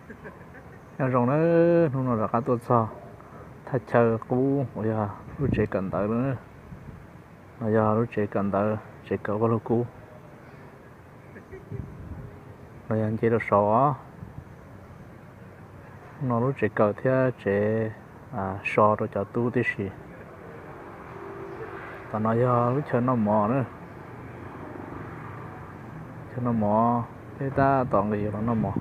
Nyob zoo nawb, hnub no rov qab tuaj txog thaj chaw qub uas yog lub tsev kawm ntawv lawm. No yog lub tsev kawm ntawv, tsev kawm vaj lug kub. No yog nce rau saud os. No lub tsev kawm thiab tsev so rau cov tub tib si. Tom no yog lub chaw noj mov na. Chaw noj mov, peb tab tom nqis los noj mov.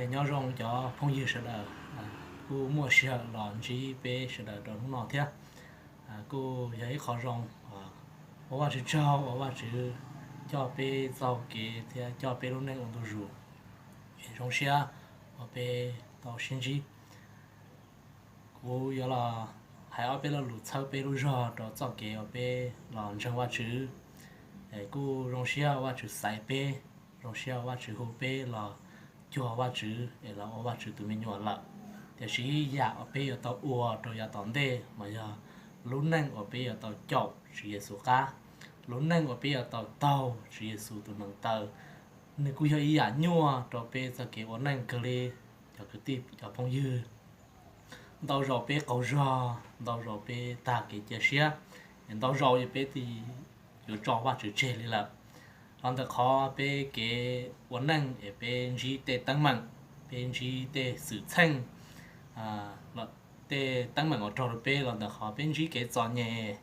Nyob zoo cov phooj ywg sawv daws, kuj muaj sij hawm los ntsib peb sawv daws rau hnub no thiab. Kuj yog ib qho zoo, ua Vajtswv tsaug uas Vajtswv coj peb txoj kev thiab coj peb lub neej ua ntu zus. Zoo siab uas peb tau sib ntsib. Kuv yuav los hais ob peb lo lus txhawb peb lub zog rau txoj kev uas peb los ntseeg Vajtswv. Kuj zoo siab uas Vajtswv xaiv peb, zoo siab uas Vajtswv hu peb los cuag Vajtswv es los ua Vajtswv tus me nyuam lawm. Tiam sis yam uas peb yuav tau ua rau yav tom ntej mas yog lub neej uas peb yuav tau caum Tswv Yexus qab, lub neej uas peb yuav tau taug Tswv Yexus tus hneev taw. Nws kuj yog ib yam nyuaj rau peb txoj kev ua neej kawg li, cov kwv tij cov phooj ywg. Ntau zaus peb qaug zog, ntau zaus peb tag kev cia siab, es ntau zaus peb twb yuav tso Vajtswv tseg li lawm. Los ntawm qhov peb kev ua neej es peb ntsib tej teeb meem, peb ntsib tej xwm txheej, tej teeb meem uas raug rau peb los ntawm qhov peb ntsib kev txom nyem,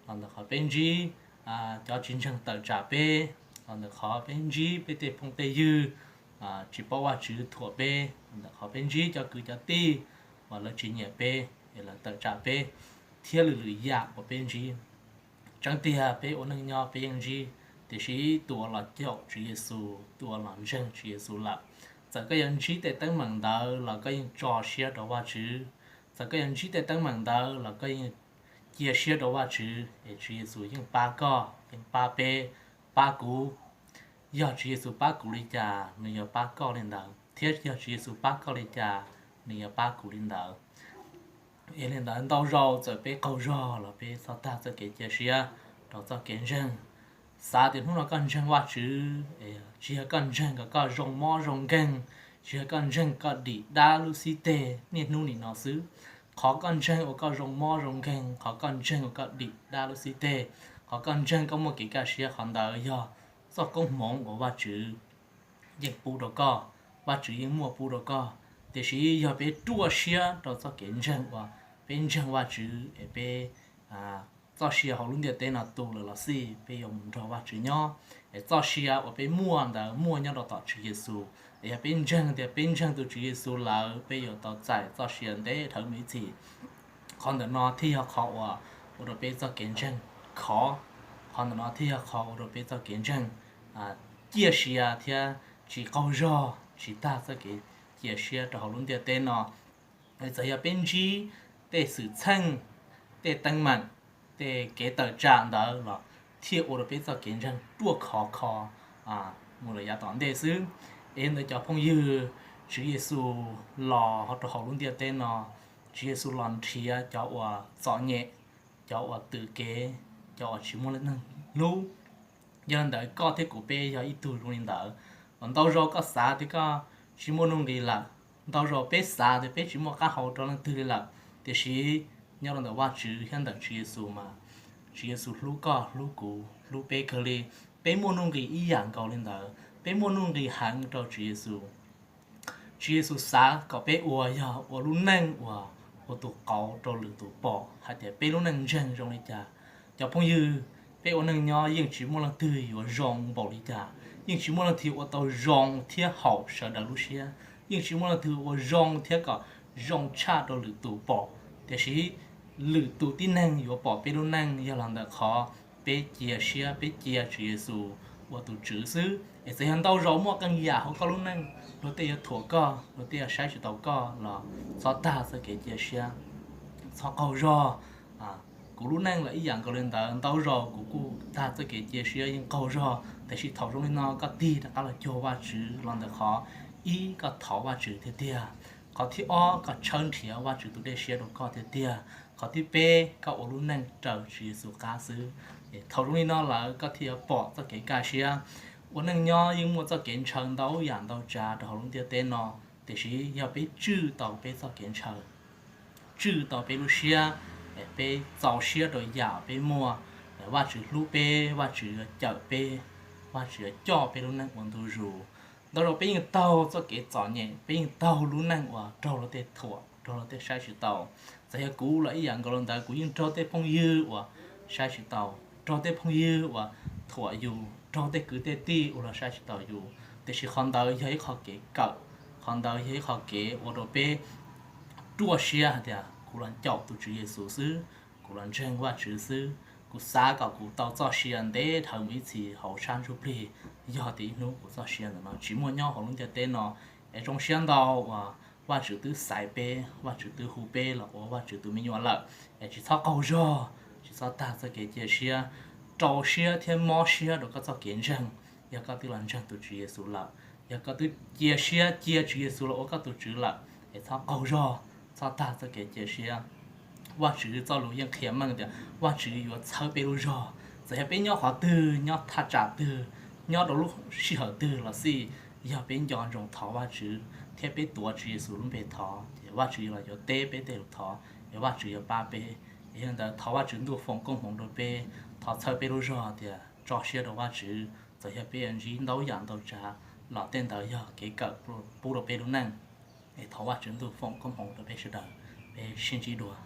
los ntawm qhov peb ntsib cov tsis ntseeg tawm tsam peb, los ntawm qhov peb ntsib peb tej phooj tej ywg tsis paub Vajtswv thuam peb, los ntawm qhov peb ntsib cov kwv cov tij uas lawv tsis nyiam peb es lawv tawm tsam peb, thiab lwm lwm yam uas peb ntsib. Tseeb tiag peb ua neej nyob peb yeej ntsib, tiam sis tus uas los caum Tswv Yexus, tus uas los ntseeg Tswv Yexus lawm, txawm koj yuav ntsib tej teeb meem ntawd los koj yeej tso siab rau Vajtswv. Txawm koj yuav ntsib tej teeb meem ntawd los koj yeej cia siab rau Vajtswv es Tswv Yexus yeej pab koj, yeej pab peb, pab kuv. Yog Tswv Yexus pab kuv li cas nws yuav pab koj li ntawd, thiab yog Tswv Yexus pab koj li cas nws yuav pab kuv li ntawd. Es li ntawd ntau zaus txawm peb qaug zog los peb txhob tag txoj kev cia siab rau txoj kev ntseeg. Xav tias hnub no koj ntseeg Vajtswv, tsis yog koj ntseeg kom koj zoo mob zoo nkeeg, tsis yog koj ntseeg koj dim dab lub xib teg niaj hnub nim no xwb. Qhov koj ntseeg uas koj zoo mob zoo nkeeg, qhov koj ntseeg uas koj dim dab lub xib teg, qhov koj ntseeg koj muaj kev kaj siab, qhov ntawd yog txoj koob hmoov uas Vajtswv yeej pub rau koj, Vajtswv yeej muaj pub rau koj. Tiam sis yog peb ruaj siab rau txoj kev ntseeg uas peb ntseeg Vajtswv es peb txoj sia hauv lub ntiaj teb no tu lawm los xij, peb yuav mus nrog Vajtswv nyob. Es txoj sia uas peb muaj ntawd muaj nyob rau tom Tswv Yexus. Es yog peb ntseeg tias peb ntseeg tus Tswv Yexus lawm, peb yuav tau txais txoj sia ntev dhawv mus ib txhis. Qhov ntawm no thiaj yog qhov uas ua rau peb txoj kev ntseeg khov. Qhov ntawm no thiaj yog qhov ua rau peb txoj kev ntseeg ciaj sia thiab tsis qaug zog, tsis tag txoj kev cia siab rau hauv lub ntiaj teb no. Txawm yog peb ntsib tej xwm txheej, tej teeb meem, tej kev tawm tsam ntawd los thiaj ua rau peb txoj kev ntseeg ruaj khov kho mus lawm yav tom ntej xwb. Es ntawd cov phooj ywg, Tswv Yexus los rau hauv lub ntiaj teb no, Tswv Yexus los nrhiav cov uas txom nyem, cov uas twm kev, cov uas tsis muaj neeg hlub. Yog li ntawd koj thiab kuv peb yog ib tug zoo li ntawd. Los ntau zaus koj xav tias koj tsis muaj nuj nqis lawm, ntau zaus peb xav tias peb tsis muaj qab hau rau leej twg li lawm, tiam sis nyob rau ntawm Vajtswv thiab ntawm Tswv Yexus mas Tswv Yexus hlub koj, hlub kuv, hlub peb kawg li. Peb muaj nuj nqis ib yam nkaus li ntawd, peb muaj nuj nqis heev rau Tswv Yexus. Tswv Yexus xav kom peb ua yog ua lub neej uas ua tus qauv rau lwm tus pom hais tias peb lub neej ntseeg zoo li cas. Cov phooj ywg, Peb ua neej nyob yeej tsis muaj leej twg yuav zoo npaum li cas, yeej tsis muaj leej twg ua tau zoo thiab haum sawv daws lub siab, yeej tsis muaj leej twg ua zoo thiab kom zoo tshaj rau lwm tus pom. Tiam sis lwm tus tib neeg yuav pom peb lub neej yog los ntawm qhov peb cia siab, peb cia Tswv Yexus ua tus Tswv xwb. Es txawm yog ntau zaus muaj qee yam hauv koj lub neej, luag tej yuav thuam koj, luag tej yuav saib tsis taus koj los txhob tag txoj kev cia siab, txhob qaug zog. Kuv lub neej los ib yam nkaus li ntawd, ntau zaus kuv kuj tag txoj kev cia siab, yeej qaug zog, tiam sis thaum zoo li no koj tig rov qab los cuag Vajtswv los ntawm qhov ib, koj thov Vajtswv tiag tiag, qhov thib ob, koj tshawb nrhiav Vajtswv tus dej siab rau koj tiag tiag, qhov thib peb, koj ua lub neej raws Tswv Yexus qab xwb. Thaum zoo li no lawm koj thiaj yuav pom txoj kev kaj siab. Ua neej nyob yeej muaj txoj kev ntshaw ntau yam ntau tsav rau hauv lub ntiaj teb no, tiam sis yog peb tswj tau peb txoj kev ntshaw, tswj tau peb lub siab, peb txaus siab rau yam peb muaj, Vajtswv hlub peb, Vajtswv yuav cawm peb, Vajtswv yuav coj peb lub neej ua ntu zus. Ntau zaus peb yeej taug txoj kev txom nyem, peb yeej taug lub neej uas raug luag tej thuam, raug luag tej saib tsis taus. Txawm yog kuv los ib yam nkaus li ntawd, kuv yeej raug tej phooj ywg uas saib tsis taus, raug tej phooj ywg uas thuam yus, raug tej kwv tej tij uas los saib tsis taus yus. Tiam sis qhov ntawd yog ib qho kev kawm, qhov ntawd yog ib qho kev ua rau peb ruaj siab hais tias kuv los caum tus Tswv Yexus xwb, kuv los ntseeg Vajtswv xwb, kuv xav kom kuv tau txoj sia ntev dhawv mus ib txhis hauv sab ntsuj plig, yog tias ib hnub kuv txoj sia ntawm no tsis muaj nyob hauv lub ntiaj teb no. Es zoo siab ntau uas Vajtswv twb xaiv peb, Vajtswv twb hu peb los ua Vajtswv tus me nyuam lawm. Es tsis txhob qaug zog, tsis txhob tag txoj kev cia siab, rau siab thiab mob siab rau koj txoj kev ntseeg. Yog koj twb los ntseeg tus Tswv Yexus lawm, yog koj twb cia siab cia Tswv Yexus los ua koj tus Tswv lawm, es txhob qaug zog, txhob tag txoj kev cia siab. Vajtswv txoj lus yeej qhia meej tias Vajtswv yuav txhawb peb lub zog, txawm yog peb nyob qhov twg, nyob thaj tsam twg, nyob rau lub sij hawm twg los xij, yog peb nco ntsoov thov Vajtswv thiab peb tuav Tswv Yexus lub npe thov, ces Vajtswv los yuav teb peb tej lus thov, es Vajtswv yuav pab peb. Es yog li ntawd thov Vajtswv Ntuj foom koob hmoov rau peb, thov txhawb peb lub zog tias tso siab rau Vajtswv, txawm yog peb yuav ntsib ntau yam ntau tsav los tej ntawd yog kev kawm pub rau peb lub neej. Es thov Vajtswv Ntuj foom koob hmoov rau peb sawv daws, peb sib ntsib dua.